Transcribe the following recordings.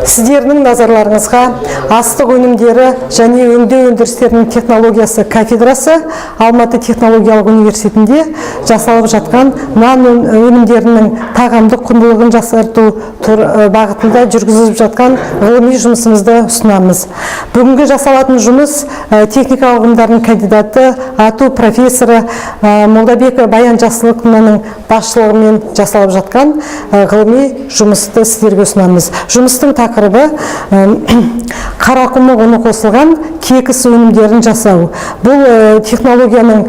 Сіздердің назарларыңызға астық өнімдері және өңдеу өндірістерінің технологиясы кафедрасы Алматы технологиялық университетінде жасалып жатқан нан өнімдерінің тағамдық құндылығын жақсарту бағытында жүргізіліп жатқан ғылыми жұмысымызды ұсынамыз. Бүгінгі жасалатын жұмыс техникалық ғылымдардың кандидаты, АТУ профессоры Молдабекова Баян Жақсылықованың басшылығымен жасалып жатқан ғылыми жұмысты сіздерге ұсынамыз. Жұмыстың тақырыбы қарақұмық ұны қосылған кекс өнімдерін жасау. Бұл технологияның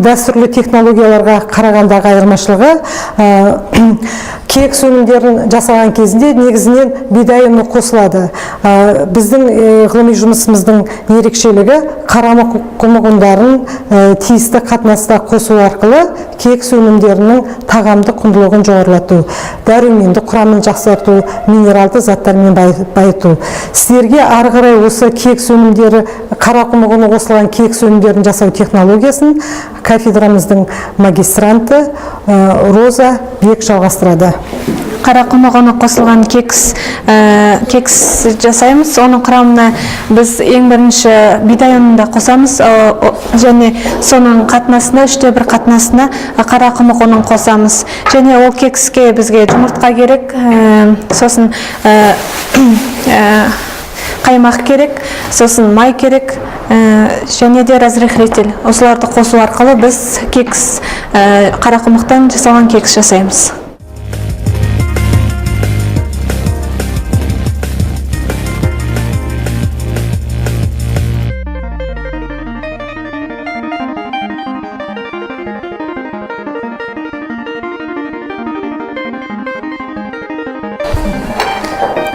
дәстүрлі технологияларға қарағандағы айырмашылығы: кекс өнімдерін жасаған кезінде негізінен бидай ұны қосылады. Біздің ғылыми жұмысымыздың ерекшелігі — қарақұмық ұндарын тиісті қатынаста қосу арқылы кекс өнімдерінің тағамдық құндылығын жоғарылату, дәруменді құрамын жақсарту, минералды заттармен байыту. Сіздерге ары қарай осы кекс өнімдері, қарақұмық ұны қосылған кекс өнімдерін жасау технологиясын кафедрамыздың магистранты Роза Бек жалғастырады. Қарақұмық ұны қосылған кекс жасаймыз. Оның құрамына біз ең бірінші бидай ұнын да қосамыз және соның қатынасына, 1/3 қатынасына қарақұмық ұнын қосамыз. Және ол кекске бізге жұмыртқа керек, сосын қаймақ керек, сосын май керек және де разрыхлитель. Осыларды қосу арқылы біз кекс, қарақұмықтан жасалған кекс жасаймыз.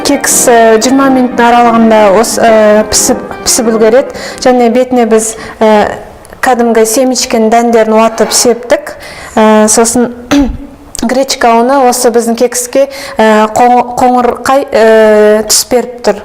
Кекс 20 минуттың аралығында пісіп үлгереді. Және бетіне біз кәдімгі семечкенің дәндерін уатып септік. Сосын гречка ұны осы біздің кекске қоңырқай түс беріп тұр.